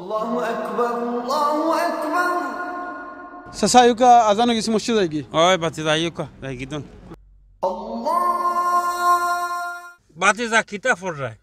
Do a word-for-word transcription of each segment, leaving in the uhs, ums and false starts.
الله أكبر، الله أكبر. চাচা, আইউক্কা, আজান অইগেছে, মসজিদ আইগি। ওই বাতি, আইউক্কা, যাইগি দন। الله. বাতি যা, কিতা পড়রায়?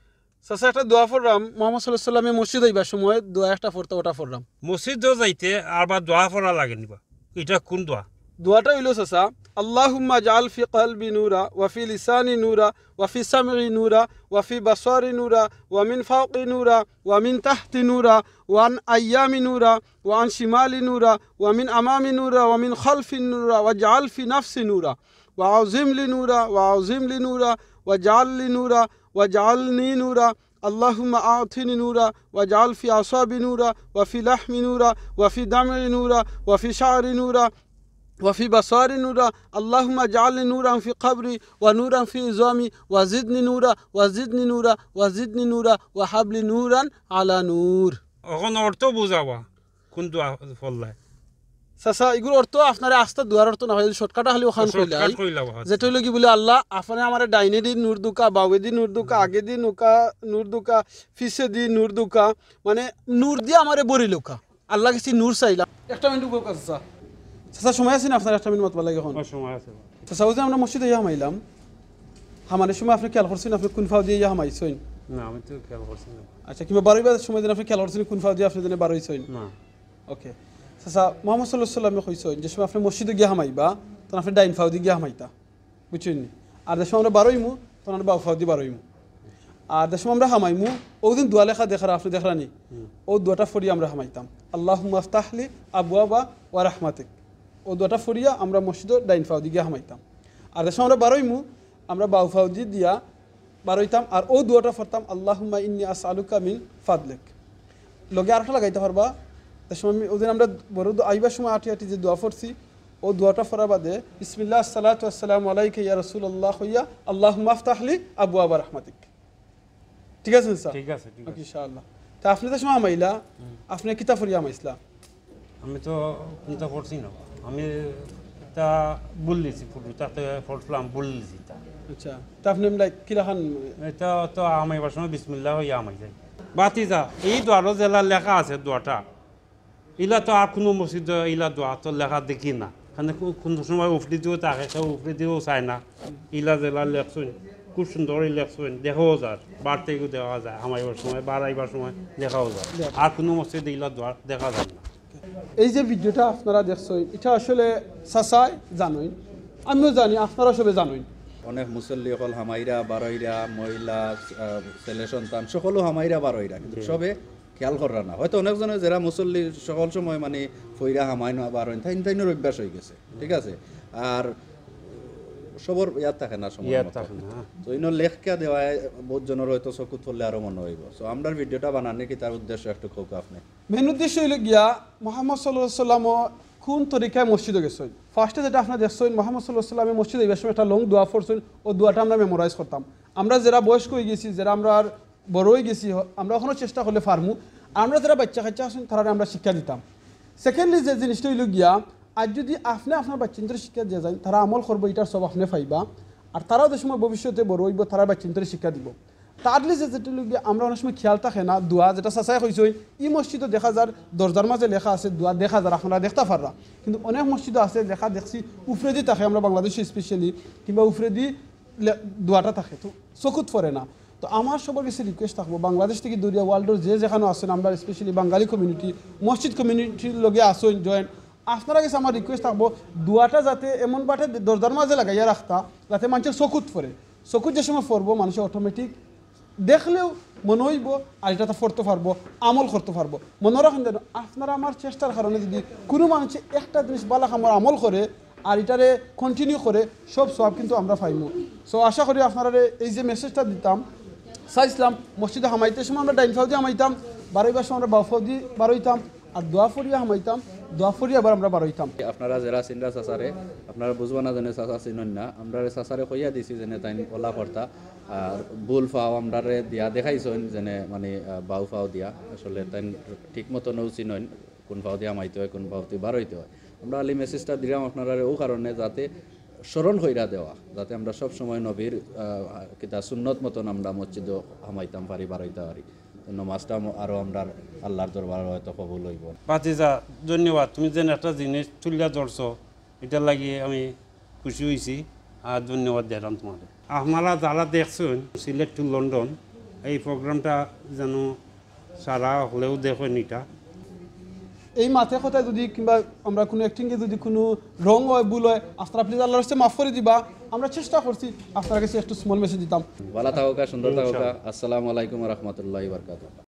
চাচা, একটা দোয়া পড়রাম, মোহাম্মদ সাল্লাল্লাহু আলাইহি ওয়াসাল্লামে মসজিদ আইবার সময় দোয়া একটা পড়তা, ওটা পড়রাম। মসজিদো যাইতে আরবার দোয়া পড়া লাগে নি বা? ইটা কুন দোয়া? দোয়াটা অইলো চাচা, اللهم اجعل في قلبي نورا وفي لساني نورا وفي سمعي نورا وفي بصري نورا ومن فوقي نورا ومن تحتي نورا وعن أيماني نورا وعن شمالي نورا ومن أمامي نورا ومن خلفي نورا واجعل في نفسي نورا وأعظم لي نورا وأعظم لي نورا واجعل لي نورا واجعلني نورا. اللهم أعطني نورا واجعل في أعصابي نورا وفي لحمي نورا وفي دمعي نورا وفي شعري نورا وفي بصري نورا. اللهم اجعلني نورا في قبري ونورا في عظامي وزدني نورا وزدني نورا وزدني نورا وهب لي نورا على نور. অখন অর্থ বুঝাওয়া, কুন দোয়া পড়লায়? চাচা, ইগুর অর্থ আপনারে আস্তা দোয়ার অর্থ না কইয়া, যদি shortcut খালি অখান কইলাই, shortcut কইলা বা। যেটা অইলো কি বুলে, "আল্লাহ, আপনে আমারে ডাইনেদি নূর দেউক্কা, বাউয়েদি নূর দেউক্কা, আগেদি নূর দেউক্কা, পিছেদি নূর দেউক্কা, মানে নূর দিয়া আমারে ভরিলউক্কা।" আল্লাহর গেছে নূর চাইলাম। একটা মিনিট উগো চাচা। চাচা, সময় আছে নি আপনার একটা মিনিট মাতবার লাগি অখন? আমার সময় আছে। চাচা, অউ যে আমরা মসজিদো আইয়া হামাইলাম, হামানির সময় আপনে খেয়াল করছইন, আপনে কুন পাওদি আইয়া হামাইছইন? না, আমি তো খেয়াল করছি না। আচ্ছা, কিংবা বারইবার সময় যেন আপনে খেয়াল করছইন, কুন পাওদি আপনে যেন বারইছইন? না। OK। চাচা, মোহাম্মদ সাল্লাল্লাহু আলাইহি ওয়াসাল্লামে কইছইন, যে সময় আপনে মসজিদো গিয়া হামাইবা, তখন আপনে ডাইন পাওদি গিয়া হামাইতা। বুঝছইন নি? আর যে সময় আমরা বারইমু, তখন আমরা বাউ পাওদি বারইমু। আর যে সময় আমরা হামাইমু, অউ দিন দোয়া লেখা দেখরা, আপনে দেখরা নি? হুম। অউ দোয়াটা পড়িয়া আমরা হামাইতাম। اللهم افتح لي أبواب رحمتك। অউ দোয়াটা পড়িয়া আমরা মসজিদো ডাইন পাওদি গিয়া হামাইতাম। আর যে সময় আমরা বারইমু, আমরা বাউ পাওদি দিয়া বারইতাম। আর অউ দোয়াটা পড়তাম, اللهم إني أسألك من فضلك। লগে আরোটা লাগাইতা পারবা। যে সময় আমি, অউ দিন আমরা বড় দো-, আইবার সময় আটি আটি যে দোয়া পড়ছি, অউ দোয়াটা পড়ার বাদে, "বিসমিল্লাহ, আসসালাতু ওয়াসসালামু আলাইকা ইয়া রাসূলুল্লাহ" কইয়া, "اللهم افتح لي أبواب رحمتك।" ঠিক আছে, স্যার? ঠিক আছে, ঠিক আছে। OK, ইনশাআল্লাহ। তে আপনে যে সময় হামাইলা, হুম। আপনে কিতা পড়িয়া হামাইছলা? আমি তো কুনতা পড়ছি না, আমি ইটা ভুল দিছি, পড়ছিলাম, ভুল দিছি ইটা। আচ্ছা, তে আপনে, like, কিলাখান? ইটা তো হামাইবার সময় বিসমিল্লাহ কইয়া হামাই যাই। বাতিজা, ই দোয়ারো যেলা লেখা আছে দোয়াটা, ইলা তো আর কুনু মসজিদো ইলা দোয়া তো লেখা দেখি না। মানে কু-, কুনু সময় উফরেদিও থাকে, কেউ উফরেদিও চায় না। ইলা যেলা লেখছইন, খুব সুন্দর করি লেখছইন, দেখাও যায়, বাড়িত গিয়াও দেখা যায়, হামাইবার সময়, বারইবার সময় দেখাও যায়। আর কুনু মসজিদো ইলা দোয়া দেখা যায় না। এই যে video-টা আপনারা দেখছইন, ইটা আসলে চাচায় জানইন, আমিও জানি, আপনারা সবে জানইন। অনেক মুসল্লি অকল হামাইরা, বারইরা, মহিলা, আহ, ছেলে সন্তান, সকলউ হামাইরা, বারইরা, কিন্তু জি। সবে খেয়াল কররা না। হয়তো অনেকজনে যেরা মুসল্লি সকল সময় মানে ফইরা হামাইন বা বারইন, তাইন তাইনর অভ্যাস অইগেছে, ঠিক আছে? আর সবর ইয়াদ থাকে না সময় ইয়াদ মতো। থাকে না, হ্যাঁ। তো ইনো লেখকা দেওয়ায় বউত জনর হয়তো চকুত পড়লে আরো মনো অইবো। So, আমরার video-টা বানানির কিতার উদ্দেশ্য একটু কউক্কা আপনে। Main উদ্দেশ্য অইলো গিয়া মোহাম্মদ সাল্লাল্লাহু আলাইহি ওয়াসাল্লাম কুন তরিকায় মসজিদো গেছইন। First-এ যেটা আপনারা দেখছইন, মোহাম্মদ সাল্লাল্লাহু আলাইহি ওয়াসাল্লামে মসজিদো আইবার সময় একটা long দোয়া পড়ছইন, অউ দোয়াটা আমরা memorize করতাম। আমরা যেরা বয়স্ক অইগেছি, যেরা আমরা বড় অইগেছি, হ-, আমরা অখনো চেষ্টা করলে পারমু। আর আমরা যেরা বাইচ্চা-কাইচ্চা আছইন, তারারে আমরা শিক্ষা দিতাম। Secondly, যে জিনিসটা অইলো গিয়া, আইজ যুদি আপনে আপনার বাইচ্চাইন্তরে শিক্ষা দিয়া যাইন, তারা আমল করবো, ইটার সওয়াব আপনে পাইবা। আর তারাও যে সময় ভবিষ্যতে বড় অইবো, তারার বাইচ্চাইন্তরে শিক্ষা দিবো। Thirdly, যে যেটা অইলো গিয়া, আমরা অনেক সময় খেয়াল থাকে না, দোয়া যেটা চাচায় কইছইন, ই মসজিদো দেখা যার, দরজার মাঝে লেখা আছে, দোয়া দেখা যার, আপনারা দেখতা পাররা। কিন্তু অনেক মসজিদো আছে, লেখা দেখছি, উফরেদি থাকে, আমরা বাংলাদেশো specially, কিংবা উফরেদি লে-, দোয়াটা থাকে, তো চকুত পড়ে না। তো আমার সবর গেছে request থাকবো, বাংলাদেশ থাকি ধরিয়া world-র যে যেখানো আছইন, আমরার specially বাঙালি community, মসজিদ community-র লগে আছইন join, আপনারার গেছে আমার request থাকবো, দোয়াটা যাতে এমন বাটে দরজার মাঝে লাগাইয়া রাখতা, যাতে মানষর চকুত পড়ে। চকুত যে সময় পড়বো, মানষে automatic দেখলেও মনো অইবো, আর ইটা তো পড়তো পারবো, আমল করতো পারবো। মনো রাখইন যেন, আপনারা আমার চেষ্টার কারণে যুদি কুনু মানষে একটা জিনিস ভালা কামর আমল করে, আর ইটারে continue করে, সব সওয়াব কিন্তু আমরা পাইমু। So, আশা করি আপনারারে এই যে message-টা দিতাম, চাইছলাম মসজিদো হামাইতে সময় আমরা ডাইন পাওদি হামাইতাম, বারইবার সময় আমরা বাউ পাওদি বারইতাম, আর দোয়া পড়িয়া হামাইতাম, দোয়া পড়িয়া আবার আমরা বারইতাম। আপনারা যেরা চিনরা চাচারে, আপনারা বুঝবা না যেনে চাচা চিনইন না। আমরারে চাচারে কইয়া দিছি যেনে তাইন অলা করতা। আর ভুল পাও আমরারে দিয়া দেখাইছইন যেনে মানে, আহ, বাউ পাও দিয়া। আসলে তাইন ঠিক মতো নউ চিনইন, কুন পাওদি হামাইতে অয়, কুন পাওদি বারইতে অয়। আমরা খালি message-টা দিলাম আপনারারে অউ কারণে যাতে স্মরণ কইরা দেওয়া, যাতে আমরা সব সময় নবীর, আহ, কিতা সুন্নত মতন আমরা মসজিদো হামাইতাম পারি, বারইতা পারি। নমাজটা আরও আমরার আল্লাহর দরবারে হয়তো কবুল অইবো। ভাতিজা, ধন্যবাদ। তুমি যেন একটা জিনিস তুলিয়া ধরছো, এটার লাগি আমি খুশি অইছি, আর ধন্যবাদ দিলাম তোমারে। আপনারা যারা দেখছইন Sylhet to London, এই প্রোগ্রামটা যেন সারা হলেও দেখইন এটা। এই মাতে কথায় যদি কিংবা আমরা কোনো অ্যাক্টিংয়ে যদি কোনো রং হয়, ভুল হয়, আপনারা প্লিজ আল্লাহর হস্তে মাফ করি দিবা। আমরা চেষ্টা করছি আপনার কাছে একটু স্মল মেসেজ দিতাম। ভালা থাকউক্কা, সুন্দর থাকউক্কা। আসসালামু আলাইকুম ওয়া রাহমাতুল্লাহি ওয়া বারাকাতুহু।